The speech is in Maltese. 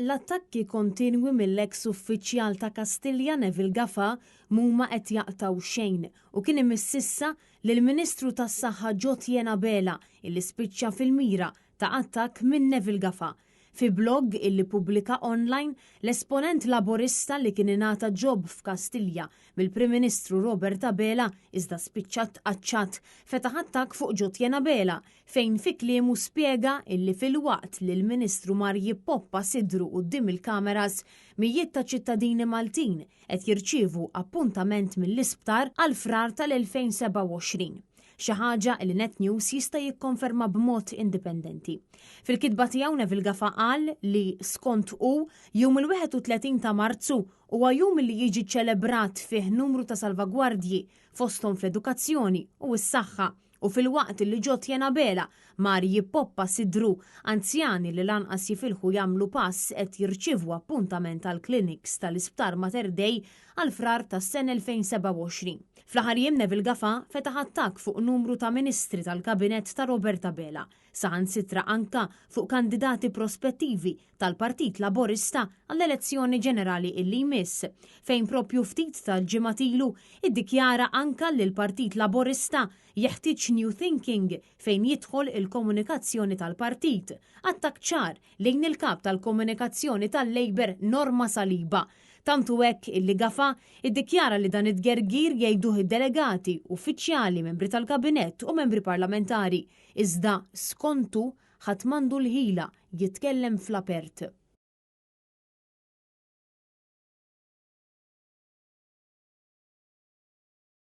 L-attakki kontinwi mill-eks uffiċjal ta' Kastilja Neville Gafà mhuma qed jaqtgħu xejn u kien imiss issa lill-Ministru tas-Saħħa Jotjen Abela illi spiċċa fil-mira ta' attakk minn Neville Gafà. Fi blog illi ppubblika online, l-esponent Laburista li kien ingħata job f'Kastilja mill-Prim Ministru Robert Abela iżda spiċċa tqaċċat, fetaħ attakk fuq Jotjen Abela fejn fi kliemu spjega illi filwaqt li l-Ministru mar jippoppa sidru quddiem il-kameras, mijiet ta' ċittadini Maltin qed jirċievu appuntament mill-isptar għal Frar tal-2027. Xi ħaġa li Net News jista' jikkonferma b'mod indipendenti. Fil-kitba tiegħu Neville Gafà qal li skont hu, jum il-31 ta' Marzu huwa jum li jiġi ċċelebrat fih numru ta' salvagwardji fosthom fl-edukazzjoni u s-saħħa U filwaqt li Jotjen Abela mar jippoppa sidru, anzjani li lanqas jifilħu jagħmlu pass qed jirċievu appuntament għall-clinics tal-Isptar Mater Dei għal Frar tas-sena 2027. Fl-aħħar jiem Neville Gafà fetaħ attakk fuq numru ta' Ministri tal-Kabinett ta' Robert Abela, saħansitra anka fuq kandidati prospettivi tal-Partit Laburista għall-elezzjoni ġenerali illi jmiss, fejn propju ftit tal-ġimgħat ilu iddikjara anka li l-Partit Laburista jeħtieġ new thinking fejn jidħol il-komunikazzjoni tal-partit, attakk ċar lejn il-Kap tal-Komunikazzjoni tal-Labour Norma Saliba. Tant hu hekk illi Gafà iddikjara li dan it-tgergir jgħiduh id-delegati, uffiċjali, membri tal-Kabinett u membri parlamentari, iżda skontu ħadd m'għandu l-ħila jitkellem fl-apert.